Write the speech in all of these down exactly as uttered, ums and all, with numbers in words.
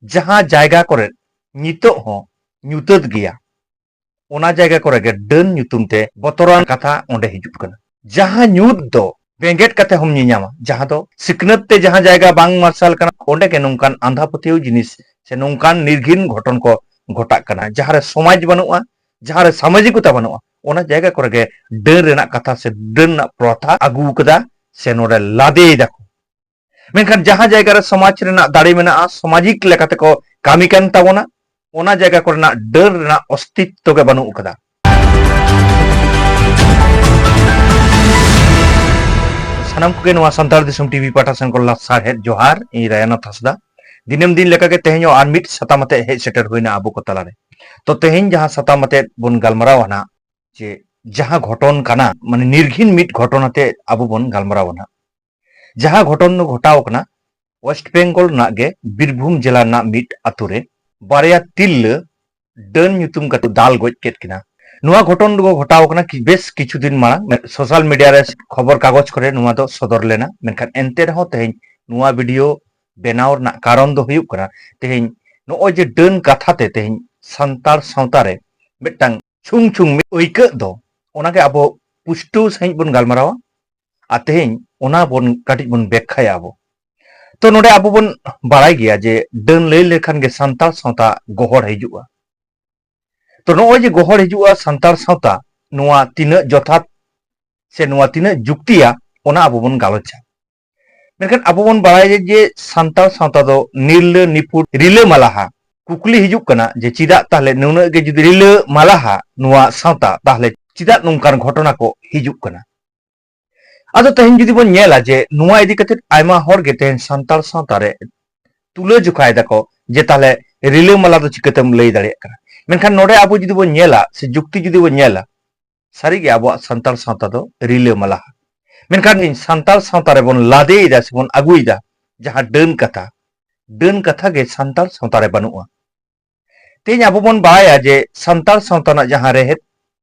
ᱡᱟᱦᱟᱸ ᱡᱟᱭᱜᱟ ᱠᱚᱨᱮ ᱱᱤᱛᱚᱜ ᱦᱚᱸ ᱧᱩᱛᱟᱹᱛ ᱜᱮᱭᱟ, ᱚᱱᱟ ᱡᱟᱭᱜᱟ ᱠᱚᱨᱮ ᱜᱮ ᱰᱟᱹᱱ ᱧᱩᱛᱩᱢ ᱛᱮ ᱵᱚᱛᱚᱨᱟᱱ ᱠᱟᱛᱷᱟ ᱚᱸᱰᱮ ᱦᱤᱡᱩᱜ ᱠᱟᱱᱟ᱾ ᱡᱟᱦᱟᱸ ᱧᱩᱛ ᱫᱚ ᱵᱮᱸᱜᱮᱫ ᱠᱟᱛᱮ ᱦᱚᱸᱢ ᱧᱮᱧᱟᱢᱟ, ᱡᱟᱦᱟᱸ ᱫᱚ ᱥᱤᱠᱷᱱᱟᱹᱛ ᱛᱮ ᱡᱟᱦᱟᱸ ᱡᱟᱭᱜᱟ ᱵᱟᱝ ᱢᱟᱨᱥᱟᱞ ᱠᱟᱱᱟ, ᱚᱸᱰᱮ ᱜᱮ ᱱᱚᱝᱠᱟᱱ ᱟᱸᱫᱷᱟ ᱯᱟᱹᱛᱭᱟᱹᱣ ᱡᱤᱱᱤᱥ ᱥᱮ ᱱᱚᱝᱠᱟᱱ ᱱᱤᱨᱜᱷᱤᱱ ᱜᱷᱚᱴᱚᱱ ᱠᱚ ᱜᱷᱚᱴᱟᱜ ᱠᱟᱱᱟ, ᱡᱟᱦᱟᱸ ᱨᱮ ᱥᱚᱢᱟᱡᱽ ᱵᱟᱹᱱᱩᱜᱼᱟ, ᱡᱟᱦᱟᱸ ᱨᱮ ᱥᱟᱢᱟᱡᱤᱠᱚᱛᱟ ᱵᱟᱹᱱᱩᱜᱼᱟ, ᱚᱱᱟ ᱡᱟᱭᱜᱟ ᱠᱚᱨᱮ ᱜᱮ ᱰᱟᱹᱱ ᱨᱮᱱᱟᱜ ᱠᱟᱛᱷᱟ ᱥᱮ ᱰᱟᱹᱱ ᱨᱮᱱᱟᱜ ᱯᱨᱚᱛᱷᱟ ᱟᱹᱜᱩ ᱠᱟᱫᱟ ᱥᱮ ᱱᱚᱰᱮ ᱞᱟᱫᱮᱭ ᱫᱟᱠᱚ᱾ ᱢᱮᱱᱠᱷᱟᱱ ᱡᱟᱦᱟᱸ ᱡᱟᱭᱜᱟ ᱨᱮ ᱥᱚᱢᱟᱡᱽ ᱨᱮᱱᱟᱜ ᱫᱟᱲᱮ ᱢᱮᱱᱟᱜᱼᱟ, ᱥᱟᱢᱟᱡᱤᱠ ᱞᱮᱠᱟᱛᱮ ᱠᱚ ᱠᱟᱹᱢᱤ ᱠᱟᱱ ᱛᱟᱵᱚᱱᱟ, ᱚᱱᱟ ᱡᱟᱭᱜᱟ ᱠᱚᱨᱮᱱᱟᱜ ᱰᱟᱹᱱ ᱨᱮᱱᱟᱜ ᱚᱥᱛᱤᱛᱛᱚ ᱜᱮ ᱵᱟᱹᱱᱩᱜ ᱟᱠᱟᱫᱟ᱾ ᱥᱟᱱᱟᱢ ᱠᱚᱜᱮ ᱱᱚᱣᱟ ᱥᱟᱱᱛᱟᱲ ᱫᱤᱥᱚᱢ ᱴᱤᱵᱷᱤ ᱯᱟᱦᱴᱟ ᱥᱮᱱ ᱠᱷᱚᱱ ᱞᱟᱥᱟᱲᱦᱮᱫ ᱡᱚᱦᱟᱨ᱾ ᱤᱧ ᱨᱟᱭᱟᱱᱟᱛᱷ ᱦᱟᱸᱥᱫᱟ᱾ ᱫᱤᱱᱟᱹᱢ ᱫᱤᱱ ᱞᱮᱠᱟᱜᱮ ᱛᱮᱦᱮᱧ ᱦᱚᱸ ᱟᱨ ᱢᱤᱫ ᱥᱟᱛᱟᱢ ᱟᱛᱮ ᱦᱮᱡ ᱥᱮᱴᱮᱨ ᱦᱩᱭᱱᱟ ᱟᱵᱚ ᱠᱚ ᱛᱟᱞᱟᱨᱮ᱾ ᱛᱚ ᱛᱮᱦᱮᱧ ᱡᱟᱦᱟᱸ ᱥᱟᱛᱟᱢ ᱟᱛᱮ ᱵᱚᱱ ᱜᱟᱞᱢᱟᱨᱟᱣᱟ ᱱᱟᱜ, ᱡᱮ ᱡᱟᱦᱟᱸ ᱜᱷᱚᱴᱚᱱ ᱠᱟᱱᱟ, ᱢᱟᱱᱮ ᱱᱤᱨᱜᱷᱤᱱ ᱢᱤᱫ ᱜᱷᱚᱴᱚᱱ ᱟᱛᱮ ᱟᱵᱚ ᱵᱚᱱ ᱜᱟᱞᱢᱟᱨᱟᱣᱟ ᱱᱟᱜ᱾ ᱡᱟᱦᱟᱸ ᱜᱷᱚᱴᱚᱱ ᱫᱚ ᱜᱷᱚᱴᱟᱣ ᱠᱟᱱᱟ ᱳᱭᱮᱥᱴ ᱵᱮᱝᱜᱚᱞ ᱨᱮᱱᱟᱜ ᱜᱮ ᱵᱤᱨᱵᱷᱩᱢ ᱡᱮᱞᱟ ᱨᱮᱱᱟᱜ ᱢᱤᱫ ᱟᱛᱳ ᱨᱮ ᱵᱟᱨᱭᱟ ᱛᱤᱨᱞᱟᱹ ᱰᱟᱹᱱ ᱧᱩᱛᱩᱢ ᱠᱟᱛᱮ ᱫᱟᱞ ᱜᱚᱡ ᱠᱮᱫ ᱠᱤᱱᱟ᱾ ᱱᱚᱣᱟ ᱜᱷᱚᱴᱚᱱ ᱫᱚ ᱜᱷᱚᱴᱟᱣ ᱠᱟᱱᱟ ᱠᱤ-, ᱵᱮᱥ ᱠᱤᱪᱷᱩ ᱫᱤᱱ ᱢᱟᱲᱟᱝ᱾ ᱥᱳᱥᱟᱞ ᱢᱤᱰᱤᱭᱟ ᱨᱮ, ᱠᱷᱚᱵᱚᱨ ᱠᱟᱜᱚᱡᱽ ᱠᱚᱨᱮ ᱱᱚᱣᱟ ᱫᱚ ᱥᱚᱫᱚᱨ ᱞᱮᱱᱟ, ᱢᱮᱱᱠᱷᱟᱱ ᱮᱱᱛᱮ ᱨᱮᱦᱚᱸ ᱛᱮᱦᱮᱧ ᱱᱚᱣᱟ ᱵᱷᱤᱰᱤᱭᱳ ᱵᱮᱱᱟᱣ ᱨᱮᱱᱟᱜ ᱠᱟᱨᱚᱱ ᱫᱚ ᱦᱩᱭᱩᱜ ᱠᱟᱱᱟ, ᱛᱮᱦᱮᱧ ᱱᱚᱜᱼᱚᱭ ᱡᱮ ᱰᱟᱹᱱ ᱠᱟᱛᱷᱟ ᱛᱮ ᱛᱮᱦᱮᱧ ᱥᱟᱱᱛᱟᱲ ᱥᱟᱶᱛᱟ ᱨᱮ ᱢᱤᱫᱴᱟᱝ ᱪᱷᱩᱝ ᱪᱷᱩᱝ ᱢᱤᱫ ᱟᱹᱭᱠᱟᱹᱜ ᱫᱚ, ᱚᱱᱟᱜᱮ ᱟᱵᱚ ᱯᱩᱥᱴᱟᱹᱣ ᱥᱟᱺᱦᱤᱡ ᱵᱚᱱ ᱜᱟᱞᱢᱟᱨᱟᱣᱟ᱾ ᱟᱨ ᱛᱮᱦᱮᱧ ᱚᱱᱟ ᱵᱚᱱ ᱠᱟᱹᱴᱤᱡ ᱵᱚᱱ ᱵᱮᱠᱠᱷᱟᱭᱟ ᱟᱵᱚ᱾ ᱛᱚ ᱱᱚᱰᱮ ᱟᱵᱚ ᱵᱚᱱ ᱵᱟᱲᱟᱭ ᱜᱮᱭᱟ ᱡᱮ ᱰᱟᱹᱱ ᱞᱟᱹᱭ ᱞᱮᱠᱷᱟᱱ ᱜᱮ ᱥᱟᱱᱛᱟᱲ ᱥᱟᱶᱛᱟ ᱜᱚᱦᱚᱲ ᱦᱤᱡᱩᱜᱼᱟ᱾ ᱛᱚ ᱱᱚᱜᱼᱚᱭ ᱡᱮ ᱜᱚᱦᱚᱲ ᱦᱤᱡᱩᱜᱼᱟ ᱥᱟᱱᱛᱟᱲ ᱥᱟᱶᱛᱟ, ᱱᱚᱣᱟ ᱛᱤᱱᱟᱹᱜ ᱡᱚᱛᱷᱟᱛ ᱥᱮ ᱱᱚᱣᱟ ᱛᱤᱱᱟᱹᱜ ᱡᱩᱠᱛᱤᱭᱟ, ᱚᱱᱟ ᱟᱵᱚ ᱵᱚᱱ ᱜᱟᱞᱚᱪᱟ᱾ ᱢᱮᱱᱠᱷᱟᱱ ᱟᱵᱚ ᱵᱚᱱ ᱵᱟᱲᱟᱭᱟ ᱡᱮ ᱥᱟᱱᱛᱟᱲ ᱥᱟᱶᱛᱟ ᱫᱚ ᱱᱤᱨᱞᱟᱹ ᱱᱤᱯᱷᱩᱴ ᱨᱤᱞᱟᱹ ᱢᱟᱞᱟᱦᱟ᱾ ᱠᱩᱠᱞᱤ ᱦᱤᱡᱩᱜ ᱠᱟᱱᱟ ᱡᱮ ᱪᱮᱫᱟᱜ ᱛᱟᱦᱞᱮ ᱱᱩᱱᱟᱹᱜ ᱜᱮ ᱡᱩᱫᱤ ᱨᱤᱞᱟᱹ ᱢᱟᱞᱟᱦᱟ ᱱᱚᱣᱟ ᱥᱟᱶᱛᱟ, ᱛᱟᱦᱞᱮ ᱪᱮᱫᱟᱜ ᱱᱚᱝᱠᱟᱱ ᱜᱷᱚᱴᱚᱱᱟ ᱠᱚ ᱦᱤᱡᱩᱜ ᱠᱟᱱᱟ? ᱟᱫᱚ ᱛᱮᱦᱮᱧ ᱡᱩᱫᱤ ᱵᱚᱱ ᱧᱮᱞᱟ ᱡᱮ ᱱᱚᱣᱟ ᱤᱫᱤ ᱠᱟᱛᱮ ᱟᱭᱢᱟ ᱦᱚᱲ ᱜᱮ ᱛᱮᱦᱮᱧ ᱥᱟᱱᱛᱟᱲ ᱥᱟᱶᱛᱟ ᱨᱮ ᱛᱩᱞᱟᱹ ᱡᱚᱠᱷᱟᱭ ᱫᱟᱠᱚ ᱡᱮ ᱛᱟᱦᱞᱮ ᱨᱤᱞᱟᱹ ᱢᱟᱞᱟ ᱫᱚ ᱪᱤᱠᱟᱹᱛᱮᱢ ᱞᱟᱹᱭ ᱫᱟᱲᱮᱭᱟᱜ ᱠᱟᱱᱟ? ᱢᱮᱱᱠᱷᱟᱱ ᱱᱚᱰᱮ ᱟᱵᱚ ᱡᱩᱫᱤ ᱵᱚᱱ ᱧᱮᱞᱟ ᱥᱮ ᱡᱩᱠᱛᱤ ᱡᱩᱫᱤ ᱵᱚᱱ ᱧᱮᱞᱟ, ᱥᱟᱹᱨᱤᱜᱮ ᱟᱵᱚᱣᱟᱜ ᱥᱟᱱᱛᱟᱲ ᱥᱟᱶᱛᱟ ᱫᱚ ᱨᱤᱞᱟᱹ ᱢᱟᱞᱟ᱾ ᱢᱮᱱᱠᱷᱟᱱ ᱤᱧ ᱥᱟᱱᱛᱟᱲ ᱥᱟᱶᱛᱟ ᱨᱮᱵᱚᱱ ᱞᱟᱫᱮᱭᱮᱫᱟ ᱥᱮᱵᱚᱱ ᱟᱹᱜᱩᱭᱮᱫᱟ ᱡᱟᱦᱟᱸ ᱰᱟᱹᱱ ᱠᱟᱛᱷᱟ, ᱰᱟᱹᱱ ᱠᱟᱛᱷᱟ ᱜᱮ ᱥᱟᱱᱛᱟᱲ ᱥᱟᱶᱛᱟ ᱨᱮ ᱵᱟᱹᱱᱩᱜᱼᱟ᱾ ᱛᱮᱦᱮᱧ ᱟᱵᱚ ᱵᱚᱱ ᱵᱟᱲᱟᱭᱟ ᱡᱮ ᱥᱟᱱᱛᱟᱲ ᱥᱟᱶᱛᱟ ᱨᱮᱱᱟᱜ ᱡᱟᱦᱟᱸ ᱨᱮᱦᱮᱫ,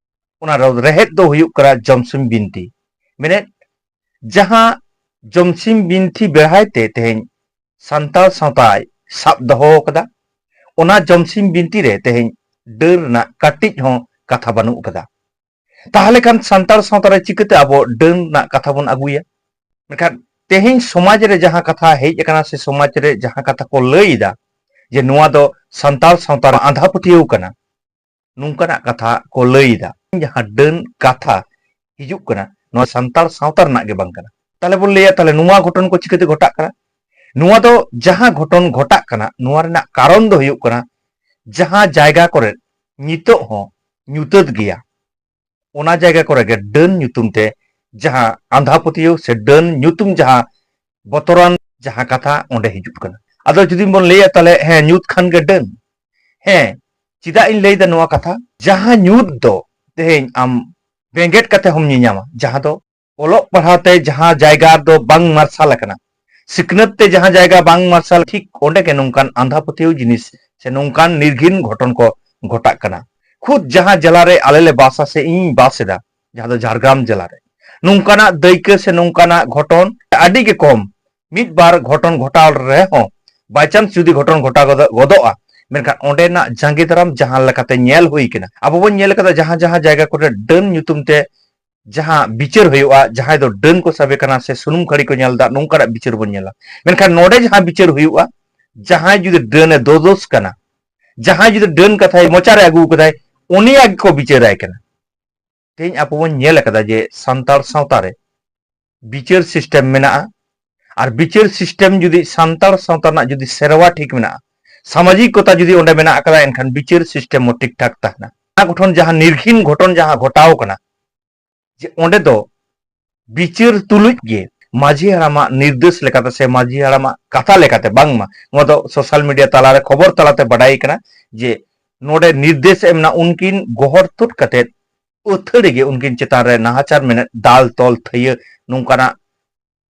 ᱚᱱᱟ ᱨᱮᱦᱮᱫ ᱫᱚ ᱦᱩᱭᱩᱜ ᱠᱟᱱᱟ ᱡᱚᱢᱥᱤᱢ ᱵᱤᱱᱛᱤ᱾ ᱢᱮᱱᱮᱫ ᱡᱟᱦᱟᱸ ᱡᱚᱢᱥᱤᱢ ᱵᱤᱱᱛᱤ ᱵᱮᱲᱦᱟᱭ ᱛᱮ ᱛᱮᱦᱮᱧ ᱥᱟᱱᱛᱟᱲ ᱥᱟᱶᱛᱟᱭ ᱥᱟᱵ ᱫᱚᱦᱚ ᱟᱠᱟᱫᱟ᱾ ᱚᱱᱟ ᱡᱚᱢᱥᱤᱢ ᱵᱤᱱᱛᱤ ᱨᱮ ᱛᱮᱦᱮᱧ ᱰᱟᱹᱱ ᱨᱮᱱᱟᱜ ᱠᱟᱹᱴᱤᱡ ᱦᱚᱸ ᱠᱟᱛᱷᱟ ᱵᱟᱹᱱᱩᱜ ᱟᱠᱟᱫᱟ᱾ ᱛᱟᱦᱚᱞᱮ ᱠᱷᱟᱱ ᱥᱟᱱᱛᱟᱲ ᱥᱟᱶᱛᱟ ᱨᱮ ᱪᱤᱠᱟᱹᱛᱮ ᱟᱵᱚ ᱰᱟᱹᱱ ᱨᱮᱱᱟᱜ ᱠᱟᱛᱷᱟ ᱵᱚᱱ ᱟᱹᱜᱩᱭᱟ? ᱢᱮᱱᱠᱷᱟᱱ ᱛᱮᱦᱮᱧ ᱥᱚᱢᱟᱡᱽ ᱨᱮ ᱡᱟᱦᱟᱸ ᱠᱟᱛᱷᱟ ᱦᱮᱡ ᱟᱠᱟᱱᱟ ᱥᱮ ᱥᱚᱢᱟᱡᱽ ᱨᱮ ᱡᱟᱦᱟᱸ ᱠᱟᱛᱷᱟ ᱠᱚ ᱞᱟᱹᱭ ᱮᱫᱟ ᱡᱮ ᱱᱚᱣᱟ ᱫᱚ ᱥᱟᱱᱛᱟᱲ ᱥᱟᱶᱛᱟ ᱨᱮ ᱟᱸᱫᱷᱟ ᱯᱟᱹᱛᱭᱟᱹᱣ ᱠᱟᱱᱟ, ᱱᱚᱝᱠᱟᱱᱟᱜ ᱠᱟᱛᱷᱟ ᱠᱚ ᱞᱟᱹᱭ ᱮᱫᱟ᱾ ᱡᱟᱦᱟᱸ ᱰᱟᱹᱱ ᱠᱟᱛᱷᱟ ᱦᱤᱡᱩᱜ ᱠᱟᱱᱟ, ᱱᱚᱣᱟ ᱥᱟᱱᱛᱟᱲ ᱥᱟᱶᱛᱟ ᱨᱮᱱᱟᱜ ᱜᱮ ᱵᱟᱝ ᱠᱟᱱᱟ᱾ ᱛᱟᱦᱞᱮ ᱵᱚᱱ ᱞᱟᱹᱭᱟ, ᱛᱟᱦᱞᱮ ᱱᱚᱣᱟ ᱜᱷᱚᱴᱚᱱ ᱠᱚ ᱪᱤᱠᱟᱹᱛᱮ ᱜᱷᱚᱴᱟᱜ ᱠᱟᱱᱟ? ᱱᱚᱣᱟ ᱫᱚ ᱡᱟᱦᱟᱸ ᱜᱷᱚᱴᱚᱱ ᱜᱷᱚᱴᱟᱜ ᱠᱟᱱᱟ, ᱱᱚᱣᱟ ᱨᱮᱱᱟᱜ ᱠᱟᱨᱚᱱ ᱫᱚ ᱦᱩᱭᱩᱜ ᱠᱟᱱᱟ, ᱡᱟᱦᱟᱸ ᱡᱟᱭᱜᱟ ᱠᱚᱨᱮ ᱱᱤᱛᱚᱜ ᱦᱚᱸ ᱧᱩᱛᱟᱹᱛ ᱜᱮᱭᱟ, ᱚᱱᱟ ᱡᱟᱭᱜᱟ ᱠᱚᱨᱮ ᱜᱮ ᱰᱟᱹᱱ ᱧᱩᱛᱩᱢ ᱛᱮ ᱡᱟᱦᱟᱸ ᱟᱸᱫᱷᱟ ᱯᱟᱹᱛᱭᱟᱹᱣ ᱥᱮ ᱰᱟᱹᱱ ᱧᱩᱛᱩᱢ ᱡᱟᱦᱟᱸ ᱵᱚᱛᱚᱨᱟᱱ ᱡᱟᱦᱟᱸ ᱠᱟᱛᱷᱟ ᱚᱸᱰᱮ ᱦᱤᱡᱩᱜ ᱠᱟᱱᱟ᱾ ᱟᱫᱚ ᱡᱩᱫᱤ ᱵᱚᱱ ᱞᱟᱹᱭᱟ, ᱛᱟᱦᱞᱮ ᱦᱮᱸ, ᱧᱩᱛ ᱠᱷᱟᱱ ᱜᱮ ᱰᱟᱹᱱ᱾ ᱦᱮᱸ, ᱪᱮᱫᱟᱜ ᱤᱧ ᱞᱟᱹᱭᱫᱟ ᱱᱚᱣᱟ ᱠᱟᱛᱷᱟ? ᱡᱟᱦᱟᱸ ᱧᱩᱛ ᱫᱚ ᱛᱮᱦᱮᱧ ᱟᱢ ᱵᱮᱸᱜᱮᱫ ᱠᱟᱛᱮ ᱦᱚᱸᱢ ᱧᱮᱧᱟᱢᱟ, ᱡᱟᱦᱟᱸ ᱫᱚ ᱚᱞᱚᱜ ᱯᱟᱲᱦᱟᱣ ᱛᱮ ᱡᱟᱦᱟᱸ ᱡᱟᱭᱜᱟ ᱫᱚ ᱵᱟᱝ ᱢᱟᱨᱥᱟᱞ ᱟᱠᱟᱱᱟ, ᱥᱤᱠᱷᱱᱟᱹᱛ ᱛᱮ ᱡᱟᱦᱟᱸ ᱡᱟᱭᱜᱟ ᱵᱟᱝ ᱢᱟᱨᱥᱟᱞ, ᱴᱷᱤᱠ ᱚᱸᱰᱮ ᱜᱮ ᱱᱚᱝᱠᱟᱱ ᱟᱸᱫᱷᱟ ᱯᱟᱹᱛᱭᱟᱹᱣ ᱡᱤᱱᱤᱥ ᱥᱮ ᱱᱚᱝᱠᱟᱱ ᱱᱤᱨᱜᱷᱤᱱ ᱜᱷᱚᱴᱚᱱ ᱠᱚ ᱜᱷᱚᱴᱟᱜ ᱠᱟᱱᱟ᱾ ᱠᱷᱩᱫ ᱡᱟᱦᱟᱸ ᱡᱮᱞᱟ ᱨᱮ ᱟᱞᱮ ᱞᱮ ᱵᱟᱥᱟ ᱥᱮ ᱤᱧᱤᱧ ᱵᱟᱥ ᱮᱫᱟ, ᱡᱟᱦᱟᱸ ᱫᱚ ᱡᱷᱟᱲᱜᱨᱟᱢ ᱡᱮᱞᱟ ᱨᱮ, ᱱᱚᱝᱠᱟᱱᱟᱜ ᱫᱟᱹᱭᱠᱟᱹ ᱥᱮ ᱱᱚᱝᱠᱟᱱᱟᱜ ᱜᱷᱚᱴᱚᱱ ᱟᱹᱰᱤ ᱜᱮ ᱠᱚᱢ᱾ ᱢᱤᱫ ᱵᱟᱨ ᱜᱷᱚᱴᱚᱱ ᱜᱷᱚᱴᱟᱣ ᱨᱮᱦᱚᱸ, by chance ᱡᱩᱫᱤ ᱜᱷᱚᱴᱚᱱ ᱜᱷᱚᱴᱟᱣ ᱜᱚᱫᱚ-, ᱜᱚᱫᱚᱜᱼᱟ, ᱢᱮᱱᱠᱷᱟᱱ ᱚᱸᱰᱮᱱᱟᱜ ᱡᱟᱸᱜᱮ ᱫᱟᱨᱟᱢ ᱡᱟᱦᱟᱸ ᱞᱮᱠᱟᱛᱮ ᱧᱮᱞ ᱦᱩᱭ ᱠᱟᱱᱟ, ᱟᱵᱚ ᱵᱚᱱ ᱧᱮᱞ ᱠᱟᱫᱟ ᱡᱟᱦᱟᱸ ᱡᱟᱦᱟᱸ ᱡᱟᱭᱜᱟ ᱠᱚᱨᱮ ᱰᱟᱹᱱ ᱧᱩᱛᱩᱢ ᱛᱮ ᱡᱟᱦᱟᱸ ᱵᱤᱪᱟᱹᱨ ᱦᱩᱭᱩᱜᱼᱟ, ᱡᱟᱦᱟᱸᱭ ᱫᱚ ᱰᱟᱹᱱ ᱠᱚ ᱥᱟᱵᱮ ᱠᱟᱱᱟ ᱥᱮ ᱥᱩᱱᱩᱢ ᱠᱷᱟᱹᱲᱤ ᱠᱚ ᱧᱮᱞ ᱮᱫᱟ, ᱱᱚᱝᱠᱟᱱᱟᱜ ᱵᱤᱪᱟᱹᱨ ᱵᱚᱱ ᱧᱮᱞᱟ᱾ ᱢᱮᱱᱠᱷᱟᱱ ᱱᱚᱰᱮ ᱡᱟᱦᱟᱸ ᱵᱤᱪᱟᱹᱨ ᱦᱩᱭᱩᱜᱼᱟ, ᱡᱟᱦᱟᱸᱭ ᱡᱩᱫᱤ ᱰᱟᱹᱱ ᱮ ᱫᱳᱫᱳᱥ ᱠᱟᱱᱟ, ᱡᱟᱦᱟᱸᱭ ᱡᱩᱫᱤ ᱰᱟᱹᱱ ᱠᱟᱛᱷᱟᱭ ᱢᱚᱪᱟᱨᱮ ᱟᱹᱜᱩ ᱠᱟᱫᱟᱭ, ᱩᱱᱤᱭᱟᱜ ᱜᱮᱠᱚ ᱵᱤᱪᱟᱹᱨᱟᱭ ᱠᱟᱱᱟ᱾ ᱛᱮᱦᱮᱧ ᱟᱵᱚ ᱵᱚᱱ ᱧᱮᱞ ᱟᱠᱟᱫᱟ ᱡᱮ ᱥᱟᱱᱛᱟᱲ ᱥᱟᱶᱛᱟ ᱨᱮ ᱵᱤᱪᱟᱹᱨ system ᱢᱮᱱᱟᱜᱼᱟ, ᱟᱨ ᱵᱤᱪᱟᱹᱨ system ᱡᱩᱫᱤ ᱥᱟᱱᱛᱟᱲ ᱥᱟᱶᱛᱟ ᱨᱮᱱᱟᱜ ᱡᱩᱫᱤ ᱥᱮᱨᱣᱟ ᱴᱷᱤᱠ ᱢᱮᱱᱟᱜᱼᱟ, ᱥᱟᱢᱟᱡᱤᱠᱚᱛᱟ ᱡᱩᱫᱤ ᱚᱸᱰᱮ ᱢᱮᱱᱟᱜ ᱟᱠᱟᱫᱟ, ᱮᱱᱠᱷᱟᱱ ᱵᱤᱪᱟᱹᱨ system ᱦᱚᱸ ᱴᱷᱤᱠ ᱴᱷᱟᱠ ᱛᱟᱦᱮᱱᱟ᱾ ᱚᱱᱟ ᱜᱷᱚᱴᱚᱱ, ᱡᱟᱦᱟᱸ ᱱᱤᱨᱜᱷᱤᱱ ᱜᱷᱚᱴᱚᱱ ᱡᱟᱦᱟᱸ ᱜᱷᱚᱴᱟᱣ ᱠᱟᱱᱟ, ᱡᱮ ᱚᱸᱰᱮ ᱫᱚ ᱵᱤᱪᱟᱹᱨ ᱛᱩᱞᱩᱡ ᱜᱮ ᱢᱟᱹᱡᱷᱤ ᱦᱟᱲᱟᱢᱟᱜ ᱱᱤᱨᱫᱮᱥ ᱞᱮᱠᱟᱛᱮ ᱥᱮ ᱢᱟᱹᱡᱷᱤ ᱦᱟᱲᱟᱢᱟᱜ ᱠᱟᱛᱷᱟ ᱞᱮᱠᱟᱛᱮ, ᱵᱟᱝᱢᱟ ᱱᱚᱣᱟ ᱫᱚ social media ᱛᱟᱞᱟᱨᱮ ᱠᱷᱚᱵᱚᱨ ᱛᱟᱞᱟᱛᱮ ᱵᱟᱰᱟᱭ ᱠᱟᱱᱟ ᱡᱮ ᱱᱚᱰᱮ ᱱᱤᱨᱫᱮᱥ ᱮᱢ ᱮᱱᱟ, ᱩᱱᱠᱤᱱ ᱜᱚᱦᱚᱲ ᱛᱩᱫ ᱠᱟᱛᱮ ᱟᱹᱛᱷᱟᱹᱲᱤ ᱜᱮ ᱩᱱᱠᱤᱱ ᱪᱮᱛᱟᱱ ᱨᱮ ᱱᱟᱦᱟᱪᱟᱨ ᱢᱮᱱᱮᱫ, ᱫᱟᱞ ᱛᱚᱞ ᱛᱷᱟᱹᱭᱟᱹ ᱱᱚᱝᱠᱟᱱᱟᱜ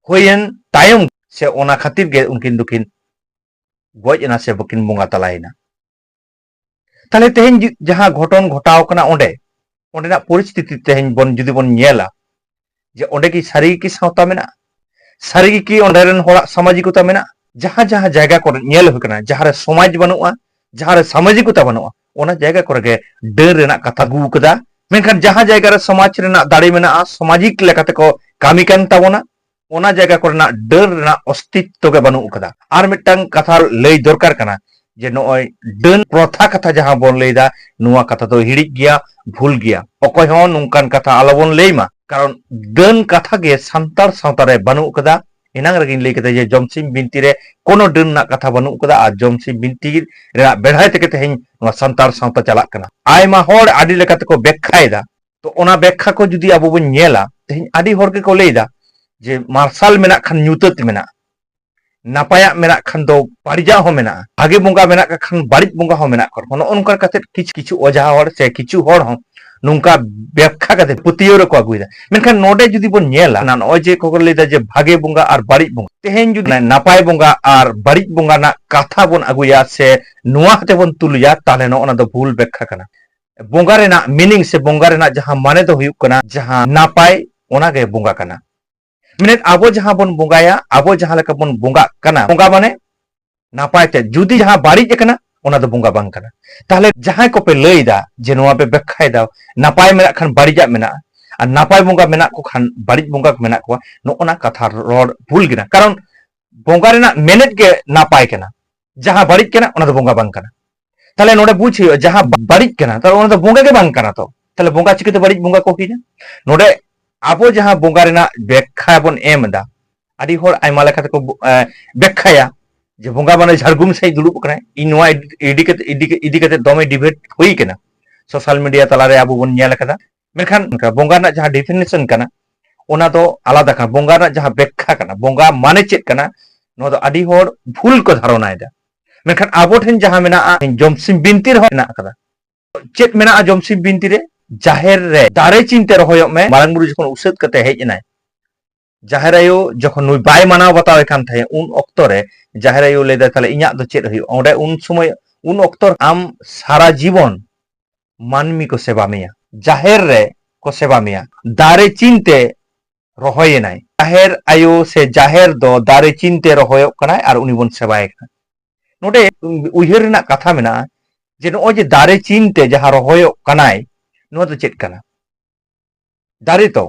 ᱦᱩᱭᱮᱱ ᱛᱟᱭᱚᱢ ᱥᱮ ᱚᱱᱟ ᱠᱷᱟᱹᱛᱤᱨ ᱜᱮ ᱩᱱᱠᱤᱱ ᱫᱚᱠᱤᱱ ᱜᱚᱡ ᱮᱱᱟ ᱥᱮ ᱵᱟᱹᱠᱤᱱ ᱵᱚᱸᱜᱟ ᱛᱟᱞᱟᱭᱮᱱᱟ᱾ ᱛᱟᱦᱞᱮ ᱛᱮᱦᱮᱧ ᱡᱩ-, ᱡᱟᱦᱟᱸ ᱜᱷᱚᱴᱚᱱ ᱜᱷᱚᱴᱟᱣ ᱠᱟᱱᱟ ᱚᱸᱰᱮ, ᱚᱸᱰᱮᱱᱟᱜ ᱯᱚᱨᱤᱥᱛᱷᱤᱛᱤ ᱛᱮᱦᱮᱧ ᱵᱚᱱ ᱡᱩᱫᱤ ᱵᱚᱱ ᱧᱮᱞᱟ ᱡᱮ ᱚᱸᱰᱮ ᱠᱤ ᱥᱟᱹᱨᱤ ᱜᱮ ᱠᱤ ᱥᱟᱶᱛᱟ ᱢᱮᱱᱟᱜᱼᱟ? ᱥᱟᱹᱨᱤ ᱜᱮ ᱠᱤ ᱚᱸᱰᱮ ᱨᱮᱱ ᱦᱚᱲᱟᱜ ᱥᱟᱢᱟᱡᱤᱠᱚᱛᱟ ᱢᱮᱱᱟᱜᱼᱟ? ᱡᱟᱦᱟᱸ ᱡᱟᱦᱟᱸ ᱡᱟᱭᱜᱟ ᱠᱚᱨᱮ ᱧᱮᱞ ᱦᱩᱭ ᱠᱟᱱᱟ, ᱡᱟᱦᱟᱸ ᱨᱮ ᱥᱚᱢᱟᱡᱽ ᱵᱟᱹᱱᱩᱜᱼᱟ, ᱡᱟᱦᱟᱸ ᱨᱮ ᱥᱟᱢᱟᱡᱤᱠᱚᱛᱟ ᱵᱟᱹᱱᱩᱜᱼᱟ, ᱚᱱᱟ ᱡᱟᱭᱜᱟ ᱠᱚᱨᱮ ᱜᱮ ᱰᱟᱹᱱ ᱨᱮᱱᱟᱜ ᱠᱟᱛᱷᱟ ᱟᱹᱜᱩ ᱠᱟᱫᱟ᱾ ᱢᱮᱱᱠᱷᱟᱱ ᱡᱟᱦᱟᱸ ᱡᱟᱭᱜᱟ ᱨᱮ ᱥᱚᱢᱟᱡᱽ ᱨᱮᱱᱟᱜ ᱫᱟᱲᱮ ᱢᱮᱱᱟᱜᱼᱟ, ᱥᱟᱢᱟᱡᱤᱠ ᱞᱮᱠᱟᱛᱮ ᱠᱚ ᱠᱟᱹᱢᱤ ᱠᱟᱱ ᱛᱟᱵᱚᱱᱟ, ᱚᱱᱟ ᱡᱟᱭᱜᱟ ᱠᱚᱨᱮᱱᱟᱜ ᱰᱟᱹᱱ ᱨᱮᱱᱟᱜ ᱚᱥᱛᱤᱛᱛᱚ ᱜᱮ ᱵᱟᱹᱱᱩᱜ ᱠᱟᱫᱟ᱾ ᱟᱨ ᱢᱤᱫᱴᱟᱝ ᱠᱟᱛᱷᱟ ᱞᱟᱹᱭ ᱫᱚᱨᱠᱟᱨ ᱠᱟᱱᱟ ᱡᱮ ᱱᱚᱜᱼᱚᱭ ᱰᱟᱹᱱ ᱯᱨᱚᱛᱷᱟ ᱠᱟᱛᱷᱟ ᱡᱟᱦᱟᱸ ᱵᱚᱱ ᱞᱟᱹᱭᱫᱟ, ᱱᱚᱣᱟ ᱠᱟᱛᱷᱟ ᱫᱚ ᱦᱤᱲᱤᱡ ᱜᱮᱭᱟ, ᱵᱷᱩᱞ ᱜᱮᱭᱟ᱾ ᱚᱠᱚᱭ ᱦᱚᱸ ᱱᱚᱝᱠᱟᱱ ᱠᱟᱛᱷᱟ ᱟᱞᱚᱵᱚᱱ ᱞᱟᱹᱭ ᱢᱟ, ᱠᱟᱨᱚᱱ ᱰᱟᱹᱱ ᱠᱟᱛᱷᱟ ᱜᱮ ᱥᱟᱱᱛᱟᱲ ᱥᱟᱶᱛᱟ ᱨᱮ ᱵᱟᱹᱱᱩᱜ ᱠᱟᱫᱟ᱾ ᱮᱱᱟᱝ ᱨᱮᱜᱮᱧ ᱞᱟᱹᱭ ᱠᱮᱫᱟ ᱡᱮ ᱡᱚᱢᱥᱤᱢ ᱵᱤᱱᱛᱤ ᱨᱮ ᱠᱳᱱᱳ ᱰᱟᱹᱱ ᱨᱮᱱᱟᱜ ᱠᱟᱛᱷᱟ ᱵᱟᱹᱱᱩᱜ ᱠᱟᱫᱟ, ᱟᱨ ᱡᱚᱢᱥᱤᱢ ᱵᱤᱱᱛᱤ ᱨᱮᱱᱟᱜ ᱵᱮᱲᱦᱟᱭ ᱛᱮᱜᱮ ᱛᱮᱦᱮᱧ ᱱᱚᱣᱟ ᱥᱟᱱᱛᱟᱲ ᱥᱟᱶᱛᱟ ᱪᱟᱞᱟᱜ ᱠᱟᱱᱟ᱾ ᱟᱭᱢᱟ ᱦᱚᱲ ᱟᱹᱰᱤ ᱞᱮᱠᱟ ᱛᱮᱠᱚ ᱵᱮᱠᱠᱷᱟᱭᱮᱫᱟ᱾ ᱛᱚ ᱚᱱᱟ ᱵᱮᱠᱠᱷᱟ ᱠᱚ ᱡᱩᱫᱤ ᱟᱵᱚ ᱵᱚᱱ ᱧᱮᱞᱟ, ᱛᱮᱦᱮᱧ ᱟᱹᱰᱤ ᱦᱚᱲ ᱜᱮᱠᱚ ᱞᱟᱹᱭᱫᱟ ᱡᱮ ᱢᱟᱨᱥᱟᱞ ᱢᱮᱱᱟᱜ ᱠᱷᱟᱱ ᱧᱩᱛᱟᱹᱛ ᱢᱮᱱᱟᱜᱼᱟ, ᱱᱟᱯᱟᱭᱟᱜ ᱢᱮᱱᱟᱜ ᱠᱷᱟᱱ ᱫᱚ ᱵᱟᱹᱲᱤᱡᱟᱜ ᱦᱚᱸ ᱢᱮᱱᱟᱜᱼᱟ, ᱵᱷᱟᱜᱮ ᱵᱚᱸᱜᱟ ᱢᱮᱱᱟᱜ ᱠᱷᱟᱱ ᱵᱟᱹᱲᱤᱡ ᱵᱚᱸᱜᱟ ᱦᱚᱸ ᱢᱮᱱᱟᱜ ᱠᱚᱣᱟ᱾ ᱱᱚᱜᱼᱚ ᱱᱚᱝᱠᱟ ᱠᱟᱛᱮ ᱠᱤᱪᱷᱩ ᱠᱤᱪᱷᱩ ᱚᱡᱷᱟ ᱦᱚᱲ ᱥᱮ ᱠᱤᱪᱷᱩ ᱦᱚᱲ ᱦᱚᱸ ᱱᱚᱝᱠᱟ ᱵᱮᱠᱠᱷᱟ ᱠᱟᱛᱮ ᱯᱟᱹᱛᱭᱟᱹᱣ ᱨᱮᱠᱚ ᱟᱹᱜᱩᱭᱮᱫᱟ᱾ ᱢᱮᱱᱠᱷᱟᱱ ᱱᱚᱰᱮ ᱡᱩᱫᱤ ᱵᱚᱱ ᱧᱮᱞᱟ, ᱱᱚᱜᱼᱚᱭ ᱡᱮ ᱠᱚ ᱞᱟᱹᱭᱫᱟ ᱡᱮ ᱵᱷᱟᱜᱮ ᱵᱚᱸᱜᱟ ᱟᱨ ᱵᱟᱹᱲᱤᱡ ᱵᱚᱸᱜᱟ, ᱛᱮᱦᱮᱧ ᱡᱩᱫᱤ ᱱᱟᱯᱟᱭ ᱵᱚᱸᱜᱟ ᱟᱨ ᱵᱟᱹᱲᱤᱡ ᱵᱚᱸᱜᱟ ᱨᱮᱱᱟᱜ ᱠᱟᱛᱷᱟ ᱵᱚᱱ ᱟᱹᱜᱩᱭᱟ ᱥᱮ ᱱᱚᱣᱟ ᱠᱟᱛᱮ ᱵᱚᱱ ᱛᱩᱞᱩᱡᱟ, ᱛᱟᱦᱚᱞᱮ ᱱᱚᱜᱼᱚ ᱱᱟ ᱫᱚ ᱵᱷᱩᱞ ᱵᱮᱠᱠᱷᱟ ᱠᱟᱱᱟ᱾ ᱵᱚᱸᱜᱟ ᱨᱮᱱᱟᱜ ᱢᱤᱱᱤᱝ ᱥᱮ ᱵᱚᱸᱜᱟ ᱨᱮᱱᱟᱜ ᱡᱟᱦᱟᱸ ᱢᱟᱱᱮ ᱫᱚ ᱦᱩᱭᱩᱜ ᱠᱟᱱᱟ, ᱡᱟᱦᱟᱸ ᱱᱟᱯᱟᱭ, ᱚᱱᱟᱜᱮ ᱵᱚᱸᱜᱟ ᱠᱟᱱᱟ᱾ ᱢᱮᱱᱮᱫ, ᱟᱵᱚ ᱡᱟᱦᱟᱸ ᱵᱚᱱ ᱵᱚᱸᱜᱟᱭᱟ, ᱟᱵᱚ ᱡᱟᱦᱟᱸ ᱞᱮᱠᱟ ᱵᱚᱱ ᱵᱚᱸᱜᱟᱜ ᱠᱟᱱᱟ, ᱵᱚᱸᱜᱟ ᱢᱟᱱᱮ ᱱᱟᱯᱟᱭ ᱛᱮ᱾ ᱡᱩᱫᱤ ᱡᱟᱦᱟᱸ ᱵᱟᱹᱲᱤᱡ ᱟᱠᱟᱱᱟ, ᱚᱱᱟ ᱫᱚ ᱵᱚᱸᱜᱟ ᱵᱟᱝ ᱠᱟᱱᱟ᱾ ᱛᱟᱦᱞᱮ ᱡᱟᱦᱟᱸᱭ ᱠᱚᱯᱮ ᱞᱟᱹᱭᱫᱟ ᱡᱮ ᱱᱚᱣᱟ ᱯᱮ ᱵᱮᱠᱠᱷᱟᱭᱮᱫᱟ, ᱱᱟᱯᱟᱭ ᱢᱮᱱᱟᱜ ᱠᱷᱟᱱ ᱵᱟᱹᱲᱤᱡᱟᱜ ᱢᱮᱱᱟᱜᱼᱟ, ᱟᱨ ᱱᱟᱯᱟᱭ ᱵᱚᱸᱜᱟ ᱢᱮᱱᱟᱜ ᱠᱚ ᱠᱷᱟᱱ ᱵᱟᱹᱲᱤᱡ ᱵᱚᱸᱜᱟ ᱢᱮᱱᱟᱜ ᱠᱚᱣᱟ, ᱱᱚᱜᱼᱚ ᱱᱟ ᱠᱟᱛᱷᱟ ᱨᱚᱲ ᱵᱷᱩᱞ ᱜᱮ᱾ ᱠᱟᱨᱚᱱ ᱵᱚᱸᱜᱟ ᱨᱮᱱᱟᱜ ᱢᱮᱱᱮᱛ ᱜᱮ ᱱᱟᱯᱟᱭ ᱠᱟᱱᱟ, ᱡᱟᱦᱟᱸ ᱵᱟᱹᱲᱤᱡ ᱠᱟᱱᱟ, ᱚᱱᱟ ᱫᱚ ᱵᱚᱸᱜᱟ ᱵᱟᱝ ᱠᱟᱱᱟ᱾ ᱛᱟᱦᱞᱮ ᱱᱚᱰᱮ ᱵᱩᱡᱽ ᱦᱩᱭᱩᱜᱼᱟ, ᱡᱟᱦᱟᱸ ᱵᱟᱹᱲᱤᱡ ᱠᱟᱱᱟ, ᱛᱟᱦᱞᱮ ᱚᱱᱟ ᱫᱚ ᱵᱚᱸᱜᱟ ᱜᱮ ᱵᱟᱝ ᱠᱟᱱᱟ᱾ ᱛᱚ ᱛᱟᱦᱞᱮ ᱵᱚᱸᱜᱟ ᱪᱤᱠᱟᱹᱛᱮ ᱵᱟᱹᱲᱤᱡ ᱵᱚᱸᱜᱟ ᱠᱚ ᱦᱩᱭᱱᱟ? ᱱᱚᱰᱮ ᱟᱵᱚ ᱡᱟᱦᱟᱸ ᱵᱚᱸᱜᱟ ᱨᱮᱱᱟᱜ ᱵᱮᱠᱠᱷᱟ ᱵᱚᱱ ᱮᱢ ᱮᱫᱟ, ᱟᱹᱰᱤ ᱦᱚᱲ ᱟᱭᱢᱟ ᱞᱮᱠᱟ ᱛᱮᱠᱚ ᱵᱚ-, ᱮ, ᱵᱮᱠᱠᱷᱟᱭᱟ ᱡᱮ ᱵᱚᱸᱜᱟ ᱢᱟᱱᱮ ᱡᱷᱟᱲᱜᱩᱢ ᱥᱟᱺᱦᱤᱡ ᱫᱩᱲᱩᱵ ᱟᱠᱟᱱᱟᱭ᱾ ᱤᱧ ᱱᱚᱣᱟ ᱤᱫᱤ, ᱤᱫᱤ ᱠᱟᱛᱮ, ᱤᱫᱤ, ᱤᱫᱤ ᱠᱟᱛᱮ ᱫᱚᱢᱮ ᱰᱤᱵᱮᱴ ᱦᱩᱭ ᱠᱟᱱᱟ, ᱥᱳᱥᱟᱞ ᱢᱤᱰᱤᱭᱟ ᱛᱟᱞᱟᱨᱮ ᱟᱵᱚ ᱵᱚᱱ ᱧᱮᱞ ᱟᱠᱟᱫᱟ᱾ ᱢᱮᱱᱠᱷᱟᱱ ᱵᱚᱸᱜᱟ ᱨᱮᱱᱟᱜ ᱡᱟᱦᱟᱸ ᱰᱤᱯᱷᱤᱱᱮᱥᱚᱱ ᱠᱟᱱᱟ, ᱚᱱᱟ ᱫᱚ ᱟᱞᱟᱫᱟ ᱠᱟᱱᱟ᱾ ᱵᱚᱸᱜᱟ ᱨᱮᱱᱟᱜ ᱡᱟᱦᱟᱸ ᱵᱮᱠᱠᱷᱟ ᱠᱟᱱᱟ, ᱵᱚᱸᱜᱟ ᱢᱟᱱᱮ ᱪᱮᱫ ᱠᱟᱱᱟ, ᱱᱚᱣᱟ ᱫᱚ ᱟᱹᱰᱤ ᱦᱚᱲ ᱵᱷᱩᱞ ᱠᱚ ᱫᱷᱟᱨᱚᱱᱟᱭᱮᱫᱟ᱾ ᱢᱮᱱᱠᱷᱟᱱ ᱟᱵᱚ ᱴᱷᱮᱱ ᱡᱟᱦᱟᱸ ᱢᱮᱱᱟᱜᱼᱟ, ᱡᱚᱢᱥᱤᱢ ᱵᱤᱱᱛᱤ ᱨᱮᱦᱚᱸ ᱢᱮᱱᱟᱜ ᱟᱠᱟᱫᱟ᱾ ᱪᱮᱫ ᱢᱮᱱᱟᱜᱼᱟ ᱡᱚᱢᱥᱤᱢ ᱵᱤᱱᱛᱤ ᱨᱮ? ᱡᱟᱦᱮᱨ ᱨᱮ ᱫᱟᱨᱮ ᱪᱤᱱᱛᱮ ᱨᱚᱦᱚᱭᱚᱜ ᱢᱮ᱾ ᱢᱟᱨᱟᱝ ᱵᱩᱨᱩ ᱡᱚᱠᱷᱚᱱ ᱩᱥᱟᱹᱫ ᱠᱟᱛᱮ ᱦᱮᱡ ᱮᱱᱟᱭ, ᱡᱟᱦᱮᱨ ᱟᱭᱳ ᱡᱚᱠᱷᱚᱱ ᱱᱩᱭ ᱵᱟᱭ ᱢᱟᱱᱟᱣ ᱵᱟᱛᱟᱣᱮ ᱠᱟᱱ ᱛᱟᱦᱮᱸᱫ, ᱩᱱ ᱚᱠᱛᱚ ᱨᱮ ᱡᱟᱦᱮᱨ ᱟᱭᱳ ᱞᱟᱹᱭ ᱫᱟᱭ, "ᱛᱟᱦᱞᱮ ᱤᱧᱟᱜ ᱫᱚ ᱪᱮᱫ ᱦᱩᱭᱩᱜᱼᱟ?" ᱚᱸᱰᱮ ᱩᱱ ᱥᱚᱢᱚᱭ, ᱩᱱ ᱚᱠᱛᱚ ᱟᱢ ᱥᱟᱨᱟ ᱡᱤᱵᱚᱱ ᱢᱟᱹᱱᱢᱤ ᱠᱚ ᱥᱮᱵᱟ ᱢᱮᱭᱟ, ᱡᱟᱦᱮᱨ ᱨᱮ ᱠᱚ ᱥᱮᱵᱟ ᱢᱮᱭᱟ, ᱫᱟᱨᱮ ᱪᱤᱱᱛᱮ ᱨᱚᱦᱚᱭᱮᱱᱟᱭ, ᱡᱟᱦᱮᱨ ᱟᱭᱳ ᱥᱮ ᱡᱟᱦᱮᱨ ᱫᱚ ᱫᱟᱨᱮ ᱪᱤᱱᱛᱮ ᱨᱚᱦᱚᱭᱚᱜ ᱠᱟᱱᱟᱭ ᱟᱨ ᱩᱱᱤ ᱵᱚᱱ ᱥᱮᱵᱟᱭᱮ ᱠᱟᱱᱟ᱾ ᱱᱚᱰᱮ ᱩᱭᱦᱟᱹᱨ ᱨᱮᱱᱟᱜ ᱠᱟᱛᱷᱟ ᱢᱮᱱᱟᱜᱼᱟ ᱡᱮ ᱱᱚᱜᱼᱚᱭ ᱡᱮ ᱫᱟᱨᱮ ᱪᱤᱱᱛᱮ ᱡᱟᱦᱟᱸ ᱨᱚᱦᱚᱭᱚᱜ ᱠᱟᱱᱟᱭ, ᱱᱚᱣᱟ ᱫᱚ ᱪᱮᱫ ᱠᱟᱱᱟ? ᱫᱟᱨᱮ ᱛᱚ᱾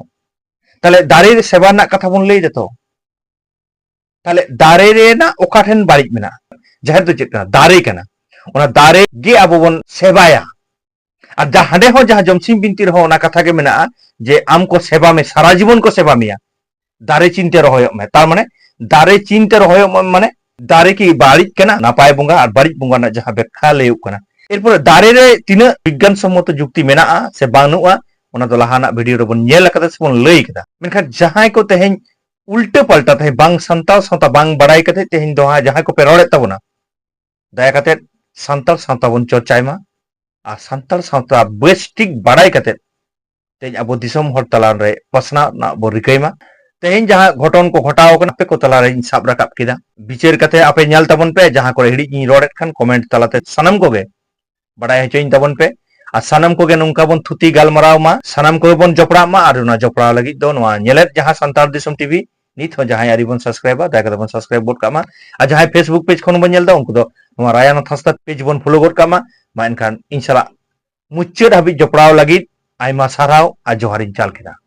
ᱛᱟᱦᱞᱮ ᱫᱟᱨᱮ ᱨᱮ ᱥᱮᱵᱟ ᱨᱮᱱᱟᱜ ᱠᱟᱛᱷᱟ ᱵᱚᱱ ᱞᱟᱹᱭ ᱫᱟᱛᱚ᱾ ᱛᱟᱦᱞᱮ ᱫᱟᱨᱮ ᱨᱮᱱᱟᱜ ᱚᱠᱟ ᱴᱷᱮᱱ ᱵᱟᱹᱲᱤᱡ ᱢᱮᱱᱟᱜᱼᱟ? ᱡᱟᱦᱮᱨ ᱫᱚ ᱪᱮᱫ ᱠᱟᱱᱟ? ᱫᱟᱨᱮ ᱠᱟᱱᱟ᱾ ᱚᱱᱟ ᱫᱟᱨᱮ ᱜᱮ ᱟᱵᱚ ᱵᱚᱱ ᱥᱮᱵᱟᱭᱟ᱾ ᱟᱨ ᱡᱟ-, ᱦᱟᱸᱰᱮ ᱦᱚᱸ ᱡᱟᱦᱟᱸ ᱡᱚᱢᱥᱤᱢ ᱵᱤᱱᱛᱤ ᱨᱮᱦᱚᱸ ᱚᱱᱟ ᱠᱟᱛᱷᱟ ᱜᱮ ᱢᱮᱱᱟᱜᱼᱟ ᱡᱮ ᱟᱢ ᱠᱚ ᱥᱮᱵᱟ ᱢᱮ, ᱥᱟᱨᱟ ᱡᱤᱵᱚᱱ ᱠᱚ ᱥᱮᱵᱟ ᱢᱮᱭᱟ᱾ ᱫᱟᱨᱮ ᱪᱤᱱᱛᱮ ᱨᱚᱦᱚᱭᱚᱜ ᱢᱮ᱾ ᱛᱟᱨ ᱢᱟᱱᱮ ᱫᱟᱨᱮ ᱪᱤᱱᱛᱮ ᱨᱚᱦᱚᱭᱚᱜ ᱢᱮ ᱢᱟᱱᱮ ᱫᱟᱨᱮ ᱠᱤ ᱵᱟᱹᱲᱤᱡ ᱠᱟᱱᱟ? ᱱᱟᱯᱟᱭ ᱵᱚᱸᱜᱟ ᱟᱨ ᱵᱟᱹᱲᱤᱡ ᱵᱚᱸᱜᱟ ᱨᱮᱱᱟᱜ ᱡᱟᱦᱟᱸ ᱵᱮᱠᱠᱷᱟ ᱞᱟᱹᱭᱚᱜ ᱠᱟᱱᱟ᱾ ᱮᱨᱯᱚᱨᱮ ᱫᱟᱨᱮ ᱨᱮ ᱛᱤᱱᱟᱹᱜ ᱵᱤᱜᱽᱜᱟᱱ ᱥᱚᱢᱢᱚᱛᱚ ᱡᱩᱠᱛᱤ ᱢᱮᱱᱟᱜᱼᱟ ᱥᱮ ᱵᱟᱹᱱᱩᱜᱼᱟ, ᱚᱱᱟ ᱫᱚ ᱞᱟᱦᱟᱱᱟᱜ ᱵᱷᱤᱰᱤᱭᱳ ᱨᱮᱵᱚᱱ ᱧᱮᱞ ᱟᱠᱟᱫᱟ ᱥᱮᱵᱚᱱ ᱞᱟᱹᱭ ᱠᱟᱫᱟ᱾ ᱢᱮᱱᱠᱷᱟᱱ ᱡᱟᱦᱟᱸᱭ ᱠᱚ ᱛᱮᱦᱮᱧ ᱩᱞᱴᱟᱹ ᱯᱟᱞᱴᱟ ᱛᱮᱦᱮᱧ ᱵᱟᱝ ᱥᱟᱱᱛᱟᱲ ᱥᱟᱶᱛᱟ ᱵᱟᱝ ᱵᱟᱲᱟᱭ ᱠᱟᱛᱮ ᱛᱮᱦᱮᱧ ᱫᱚ ᱦᱟᱸᱜ ᱡᱟᱦᱟᱸᱭ ᱠᱚᱯᱮ ᱨᱚᱲᱮᱫ ᱛᱟᱵᱚᱱᱟ, ᱫᱟᱭᱟ ᱠᱟᱛᱮ ᱥᱟᱱᱛᱟᱲ ᱥᱟᱶᱛᱟ ᱵᱚᱱ ᱪᱚᱨᱪᱟᱭ ᱢᱟ᱾ ᱟᱨ ᱥᱟᱱᱛᱟᱲ ᱥᱟᱶᱛᱟ ᱵᱮᱥ ᱴᱷᱤᱠ ᱵᱟᱲᱟᱭ ᱠᱟᱛᱮ ᱛᱮᱦᱮᱧ ᱟᱵᱚ ᱫᱤᱥᱚᱢ ᱦᱚᱲ ᱛᱟᱞᱟ ᱨᱮ ᱯᱟᱥᱱᱟᱣ ᱨᱮᱱᱟᱜ ᱵᱚᱱ ᱨᱤᱠᱟᱹᱭ ᱢᱟ᱾ ᱛᱮᱦᱮᱧ ᱡᱟᱦᱟᱸ ᱜᱷᱚᱴᱚᱱ ᱠᱚ ᱜᱷᱚᱴᱟᱣ ᱟᱠᱟᱱᱟ, ᱟᱯᱮ ᱠᱚ ᱛᱟᱞᱟᱨᱮᱧ ᱥᱟᱵ ᱨᱟᱠᱟᱵ ᱠᱮᱫᱟ᱾ ᱵᱤᱪᱟᱹᱨ ᱠᱟᱛᱮ ᱟᱯᱮ ᱧᱮᱞ ᱛᱟᱵᱚᱱ ᱯᱮ, ᱡᱟᱦᱟᱸ ᱠᱚᱨᱮ ᱦᱤᱲᱤᱡ ᱤᱧ ᱨᱚᱲᱮᱫ ᱠᱷᱟᱱ ᱠᱚᱢᱮᱱᱴ ᱛᱟᱞᱟᱛᱮ ᱥᱟᱱᱟᱢ ᱠᱚᱜᱮ ᱵᱟᱲᱟᱭ ᱦᱚᱪᱚᱧ ᱛᱟᱵᱚᱱ ᱯᱮ᱾ ᱟᱨ ᱥᱟᱱᱟᱢ ᱠᱚᱜᱮ ᱱᱚᱝᱠᱟ ᱵᱚᱱ ᱛᱷᱩᱛᱤ ᱜᱟᱞᱢᱟᱨᱟᱣ ᱢᱟ, ᱥᱟᱱᱟᱢ ᱠᱚᱜᱮ ᱵᱚᱱ ᱡᱚᱯᱲᱟᱜ ᱢᱟ᱾ ᱟᱨ ᱚᱱᱟ ᱡᱚᱯᱲᱟᱣ ᱞᱟᱹᱜᱤᱫ ᱫᱚ ᱱᱚᱣᱟ ᱧᱮᱞᱮᱫ ᱡᱟᱦᱟᱸ ᱥᱟᱱᱛᱟᱲ ᱫᱤᱥᱚᱢ ᱴᱤᱵᱷᱤ, ᱱᱤᱛ ᱦᱚᱸ ᱡᱟᱦᱟᱸᱭ ᱟᱹᱣᱨᱤ ᱵᱚᱱ ᱥᱟᱵᱥᱠᱨᱟᱭᱤᱵᱟ, ᱫᱟᱭᱟ ᱠᱟᱛᱮ ᱵᱚᱱ ᱥᱟᱵᱥᱠᱨᱟᱭᱤᱵ ᱜᱚᱫ ᱠᱟᱜ ᱢᱟ᱾ ᱟᱨ ᱡᱟᱦᱟᱸᱭ ᱯᱷᱮᱥᱵᱩᱠ ᱯᱮᱡᱽ ᱠᱷᱚᱱ ᱵᱚᱱ ᱧᱮᱞ ᱮᱫᱟ, ᱩᱱᱠᱩ ᱫᱚ ᱱᱚᱣᱟ ᱨᱟᱭᱟᱱᱟᱛᱷ ᱦᱟᱸᱥᱫᱟ ᱯᱮᱡᱽ ᱵᱚᱱ ᱯᱷᱚᱞᱳ ᱜᱚᱫ ᱠᱟᱜ ᱢᱟ᱾ ᱢᱟ ᱮᱱᱠᱷᱟᱱ ᱤᱧ ᱥᱟᱞᱟᱜ ᱢᱩᱪᱟᱹᱫ ᱦᱟᱹᱵᱤᱡ ᱡᱚᱯᱲᱟᱣ ᱞᱟᱹᱜᱤᱫ ᱟᱭᱢᱟ ᱥᱟᱨᱦᱟᱣ ᱟᱨ ᱡᱚᱦᱟᱨᱤᱧ ᱪᱟᱞ ᱠᱮᱫᱟ᱾